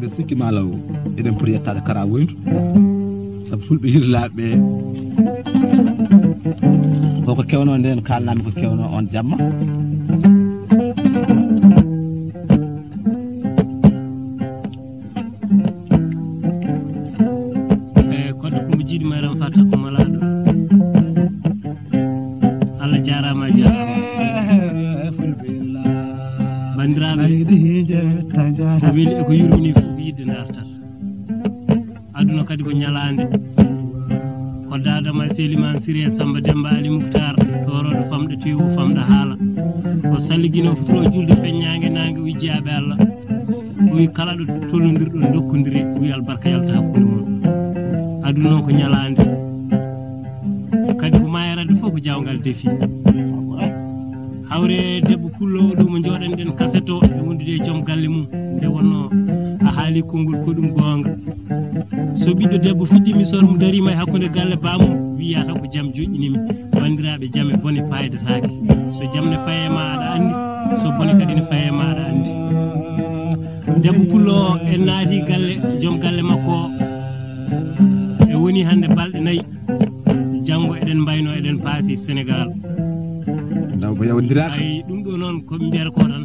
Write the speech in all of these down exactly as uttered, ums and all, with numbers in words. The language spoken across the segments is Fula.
Ɓe sikki maalaw eɗen poti yettaade kara woyndu, sabu fulɓe yirlaaɓe ɓe koko kewno nden, kaalnami ko kewno on jamma. E koddo kumba jiidi mayram fata ko malaɗo. Allah jarama, jarama. Bandiraɓe, ko weli e ko yurmini fof ko yidde dartata. Aduna kadi ko ñalaande. Ko Dada ma Seliman Siré Samba Demba Ali Muktar, toroɗo famɗo tewu famɗo haala. O salligino futuro julde feññaange naange wi jiyaaɓe Allah. O wi kala ɗo tolondirɗon dokkondire, wi albarka yalta hakkunde mon. Aduna o ko ñalaande. Kadi ko maayaraade fof ko jawngal defi. Hawre debbo pullo ɗo mo jooɗanɗen kaseto e wondude e joom galle mum, nde wonno a haali konngol ko ɗum goonga. So ɓiɗɗo debbo fuɗɗi misor mo darima e hakkunde galle bamum, wiyata ko jam joƴƴinimi. Bandiraɓe, jam e bone paydataake. So jam ne faye ma aɗa andi, so bone kadi ne faye ma aɗa andi. Debbo pullo o en naati galle joom galle makko o, e woni hannde balɗe nayi. Janngo eɗen mbayno eɗen paasi Senegal. Ndaw mo yawdiraaka. Ay ɗum ɗo noon ko ɓe mbiyata ko tan,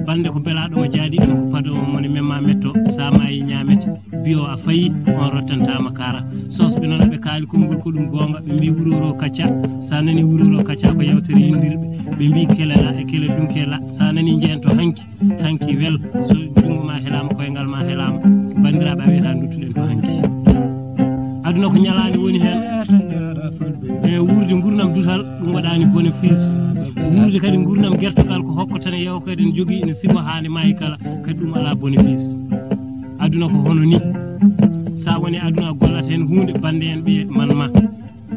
bannde ko belaaɗo mo jaadi, ɗum ko fado mo ne memma metto, sa maayi ñaamete. Biyo a fayi, on rottantama kara. Sosɓe noon ɓe kaali konngol ko ɗum goonga, ɓe mbi wuroro kacca, sa nani wuroro kacca ko yewtere yindirɓe, ɓe mbi kelala e kele dunkela, sa nani jeento hanki. Hanki wel, so junngo ma helaama, koyngal ma helaama, banndiraaɓe, a wiyata duttuɗen to hanki. Aduna ko ñalaande woni heen. E wuurde nguurndam dutal, ɗum waɗaani bénéfice. Wuurde kadi nguurndam gertogal ko hokko tan e yewkede ne jogii, ene sigo haa nde maayi kala, kadi ɗum alaa bénéfice. Aduna ko hono ni. Sa woni aduna a gollat heen huunde, bannde en ɓe man ma.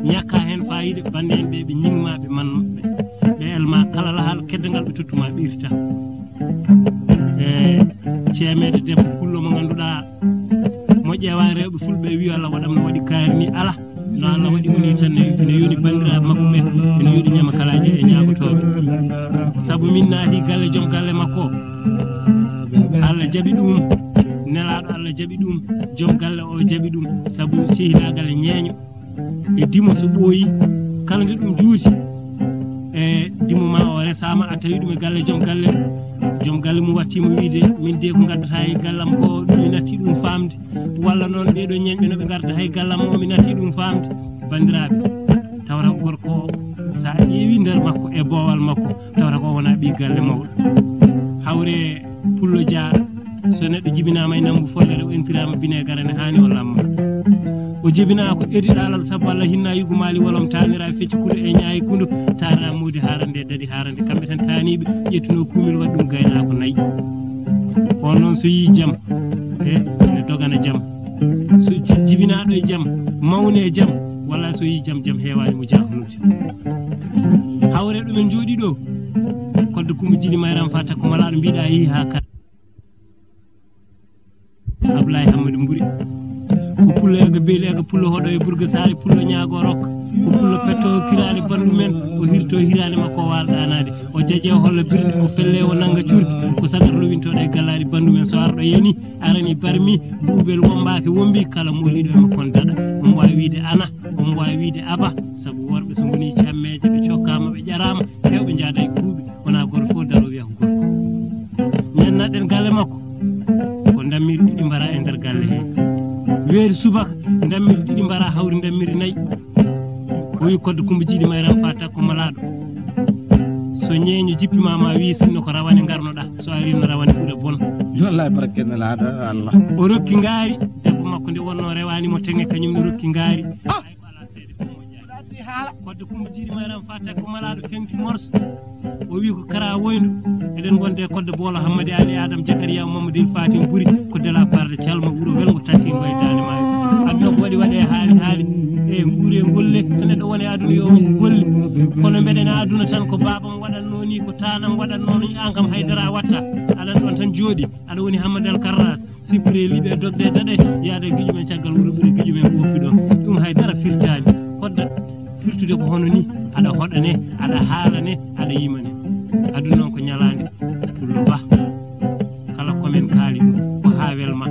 Ñakka heen faayiida, bannde en ɓe, ɓe ñiŋ ma, ɓe man ɓe. Ɓe el ma kala lahal keddangal ɓe tottu ma ɓirta. E ceemeede debbo pullo mo ngannduɗaa mo ƴeewa rewɓe fulɓe e wiyo Allah waɗam no waɗi kaari ni, ala. No Allah waɗi woni tan ne, ene yoni banndiraaɓe makko ɓe, ene yoni ñamakalaaji e ñaagotooɓe. Sabu min naati galle joom galle makko. Allah jaɓi ɗum, nelaaɗo Allah jaɓi ɗum, joom galle o jaɓi ɗum, sabu cehilaagal e ñeeño. E dimo so ɓooyi, kala nde ɗum juuti, e dimo ma o resaama, a tawi ɗum e galle joom galle, joom galle mum wattiima wiide, min de ko ngaddata e gallam ko, mi natti ɗum faamde, walla noon ɓeeɗo ñeeñɓe no ɓe ngarda hay gallam o, mi natti ɗum faamde. Banndiraaɓe, tawata ko gorko o, so a ƴeewi nder makko e boowal makko, tawata ko wona ɓii galle mawɗo. Hawre Pullo Dia, so neɗɗo jibinaama e nambu follere, o entiraama bineegar, ene haani o lamma. O jibinaa ko edi ɗaalal, sabu Allah hinna yugo maali wolom, taanira fecci kudo e ñaayi kundo, taara moodi haarande e dadi haarande. Kamɓe tan taaniiɓe ƴettuno kuumil waɗi ɗum gaynaako nayi. On noon so yii jam, e ene dogana jam. So ji-, jibinaaɗo e jam, mawni e jam, walla so yii jam, jam heewaani mo jahnude. Hawre ɗo min njooɗii ɗo, koddo Kumba Jiidi Mayram Fata ko malaaɗo mbiɗa yehi haa kala. Ablaye Hammadi Mburi. Ko pullo ega beeli ega pullo hoɗo e burga saare pullo ñaago rokka. Ko pullo petto kiraale bandu men, o hirto hiraale makko o waal ɗaanaade. O jaje o holla birnde, o felle o nanga curki. Ko sagar lowintoɗo e gallaaɗi bandu men so arɗo yani, arani barmi, duubel wombaaki wombi, kala mooliɗo e makko on daɗa. Omo waawi wiide ana, omo waawi wiide aba, sabu worɓe so ngoni cammeeje ɓe cokkaama ɓe ƴaraama, hewɓe njaada e kuuɓi, wona gooto fof daro wiya ko gorko. Ñannaɗen galle makko, ko ndammirɗi ɗiɗi mbara e nder galle he. Weeri subaka, ndammirɗi ɗiɗi mbara hawri ndammirɗi nayi. O wi koddo Kumba Jiidi Mayram Fata ko malaaɗo. So ñeeño jippima ma wi sinno ko rawane ngarnoɗa, so ari no rawane ɓura bon. Wallahi barke nelaaɗo Allah. O rokki ngaari, debbo makko nde wonno rewani mo teŋe, kañum ne rokki ngaari. Ah! Ay ko ala seede fof mo jaari. Koddo Kumba Jiidi Mayram Fata ko malaaɗo teŋti morso. O wi ko kara woyndo. Eɗen gonde koddo Boolo Hammadi Ali Adam Jakariya Mamadou Fatim Buri, ko de la part de Calma wuro welngo tatti ngo e daande maayo. Aduna ko waɗi waɗe haali haali. E nguure golle, so neɗɗo woni aduna yo won golle. Kono mbeɗen aduna tan ko baabam waɗanno ni, ko taanam waɗanno ni, an kam haydara a watta. Aɗan ɗon tan jooɗi, aɗa woni Hammadi Al Karras. Sippire liɓe dogde daɗe, yaada giƴo men caggal wuro ɓuri giƴo men woppi ɗon. Ɗum hay dara firtaani. Kodda firtude ko hono ni, aɗa hoɗane, aɗa haalane, aɗa yimane. Aduna noon ko ñalaande, pullo ba. Kala ko men kaali ɗum, ko haa welma.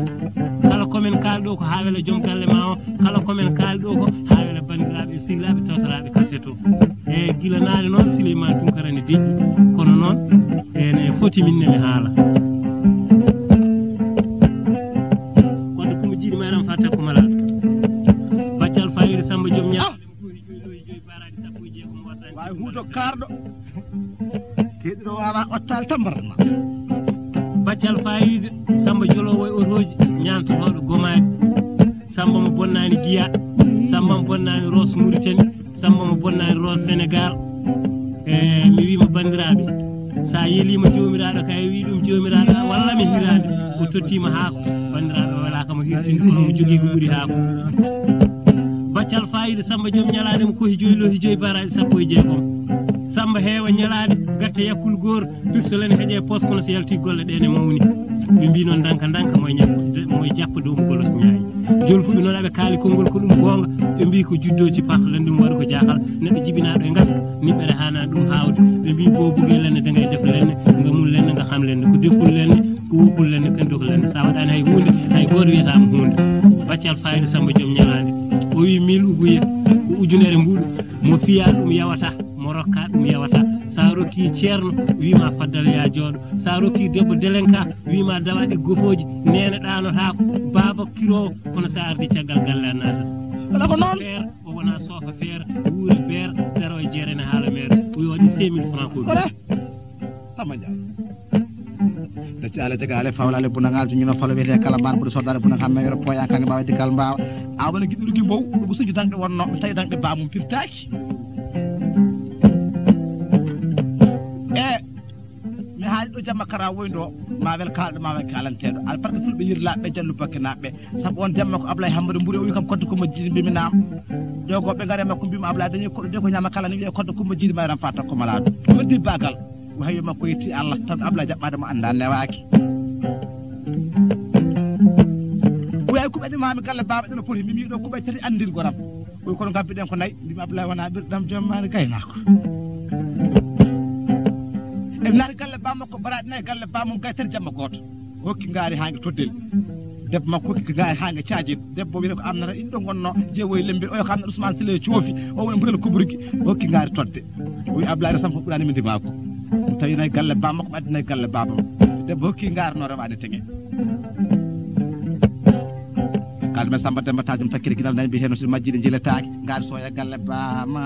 Ɗo ko haa wela joom galle ma o, kala ko men kaali ɗo ko haa wela banndiraaɓe e sehilaaɓe tawtoraaɓe kaset o. E gila naane noon, Sileymaan Tunkara ne deƴƴi, kono noon ene foti min ne mi haala. Wonde Kumba Jiidi Mayram Fatta ko malaaɗo. Baccal Fayida Samba Joom Ñaŋ. Waawi huuto kaarɗo. Keɗiɗo wawa ottal tambarma. Baccal Fayida Samba Jolowo e otooji, ñaantotooɗo gomaani. Samba mo bonnaani Giya, Samba mo bonnaani Roos Muritani, Samba mo bonnaani Roos Senegaal. E mi wiima banndiraaɓe, so a yeliima Joomiraaɗo kay, wi ɗum Joomiraaɗo walla mi hiraande, o tottiima haako. Banndiraaɓe, o welaa kam o hirtinde, kono o jogii ko ɓuri haako. Baccal Fayida Samba Joom Ñalaande mo kohi joyi lohi joyi baraaji sappo e jeegom. Samba heewa ñalaade, gatta yakkul goor, pistolet ne heƴe pos, kono so yalti golle ɗe ne mawni. Ɓe mbi noon ndanka ndanka moye ñakkude, moye jappa dow mo golos ñaayi. Jolfuɓe noon aɓe kaali konngol ko ɗum goonga, ɓe mbi ko juddooji pah, lan ɗum waɗi ko jaahal, neɗɗo jibinaaɗo e ngaska, niɓɓere haana ɗum haawde. Ɓe mbi bo buge lenne de ngay def lenne, nga mum lenne, nga xam lenne, ko deful lenne, ko wuppul lenne, kan dok lenne. Sa waɗaani hay huunde, hay gooto wiyataama huunde. Baccal Fayida Samba Joom Ñalaande. O wi mil uguye, ko ujunere mbuɗu, mo fiya ɗum yawata, mo rokka ɗum yawata. Sa rokki ceerno, wima faddal ya jooɗo. Sa rokki debbo delenka, wima dawaɗi gofooji, nene ɗanotaako. Baaba kirowo, kono sa ardi caggal galle a naata. Ala ko noon. Feere, o wona soofa feere, wuura beere, daro e jeere ne haala mere. O wi waɗi cinq mille francs ko ɗum. Samba Ndiaye. Dacci ale jaga ale fawla ale buna ngal juñino falo wiyete kala mban ɓuri sodade buna kam mewere poya kanke mbawa dikkal mbawa. A wona giɗɗo rugi mbow ɗo ɓusuji dangɗe wonno tawi dangɗe bamum pirtaki. E mi haali ɗo jamma kara woyndo ma wel kalɗo ma wel kalanteɗo al parɗe fulɓe yirlaɓe jallu bakkinaɓe. Sabu on jamma ko Ablaye Hammadi Mburi o wi kam kodde Kumba Jiidi mbimi naam. Ƴogoɓe ngare makko mbimi Ablaye dañi koɗo de ko ñama kala ne wiye kodde Kumba Jiidi Mayram Fatta ko malaɗo. Weddi bagal. O hawi makko yetti Allah tan Ablaye jaɓɓade mo anda newaki. O yawi kuɓe ɗe mami galle baba ɗe no poti mbimi ɗo kuɓe tati andir goram. O wi kono gabbiɗen ko nayi mbimi Ablaye wona ɓirɗam jommani gaynako. E nari galle bammakko baraɗe nayi galle bamum gay tati jamma goto. Hokki ngaari haa nge toddel. Debbo makko hokki ngaari haa nge caajin. Debbo wiyata ko amnata inɗo ngonno jeewoy lembir oyo ko amnata Ousmane Sile coofi o woni mbutel kuburgi. Hokki ngaari todde. O wi Ablaye Sam ko ɓurani mi ndimaako. Tawi nayi galle bammakko ɓaddi nayi galle babam. Debbo hokki ngaari no rewani teŋe. Kalme Samba Demba Tajum takkiri ginal nayi mbi heno si majjiri jiletaaki ngaari soya galle bama.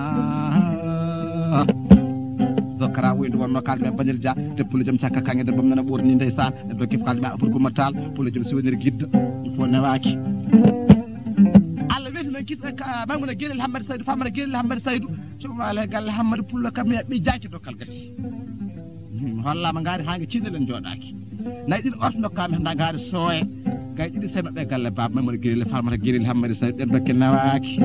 Dokara wuyde wonno kalme Banel Dia. Debbo joom cakka kange debbo nana ɓorni ndeysaan. Ɓe dokke falma burguma tal pullo joom siwonir gidda. Fo newaaki. Allah weti men kis maymuna gelel hammadi saydu famata gelel hammadi saydu. Cumale galle hammadi pullo kam mi ɓe jaki dokkal gasi. Hollama ngaari haa nge ciidal en jooɗaaki. Nayi ɗiɗi orto nokkaami hannda ngaari sooye. Gay ɗiɗi sey maɓɓe galle baaba maymuna gelel famata gelel hammadi saydu ɗen dokke newaaki.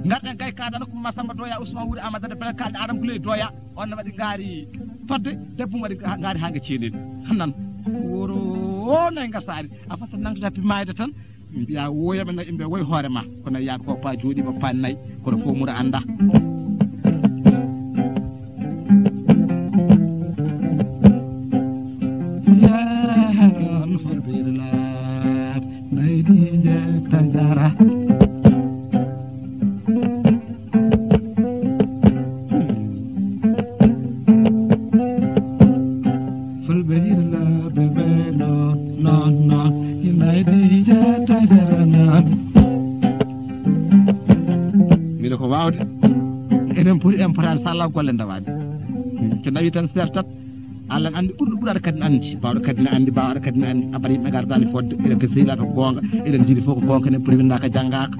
Ngarɗen gay kadana kuma samba doya ousmane wuuri amadada bele kalɗe adam ko ley doya. On ne waɗi ngaari fodde debbo mum waɗi ngaari haa nga ceenen hannan. Woro o nayi ngasaari a fasa nangtoda pimayde tan. Mbiya woyama nayi imɓe woy hoore ma kono yaaɓe ko pa jooɗima pa nayi kono fof mura annda. Yaron fulbirla nayi ɗi jetta jara. Fulɓe yirlaaɓe ɓe noon noon noon inaydi jetta jara noon. Mino ko waawde enen poti en potaani salla golle ndawaade so ndawi tan sertat. Allah ne anndi ɓurɗo ɓuraɗo kadi ne anndi bawɗo kadi ne anndi bawɗo kadi ne anndi abada yimɓe gardani fodde eɗen ko sehilaaɓe ko goonga eɗen jiidi fof ko goonga enen poti winndaka janngaaka.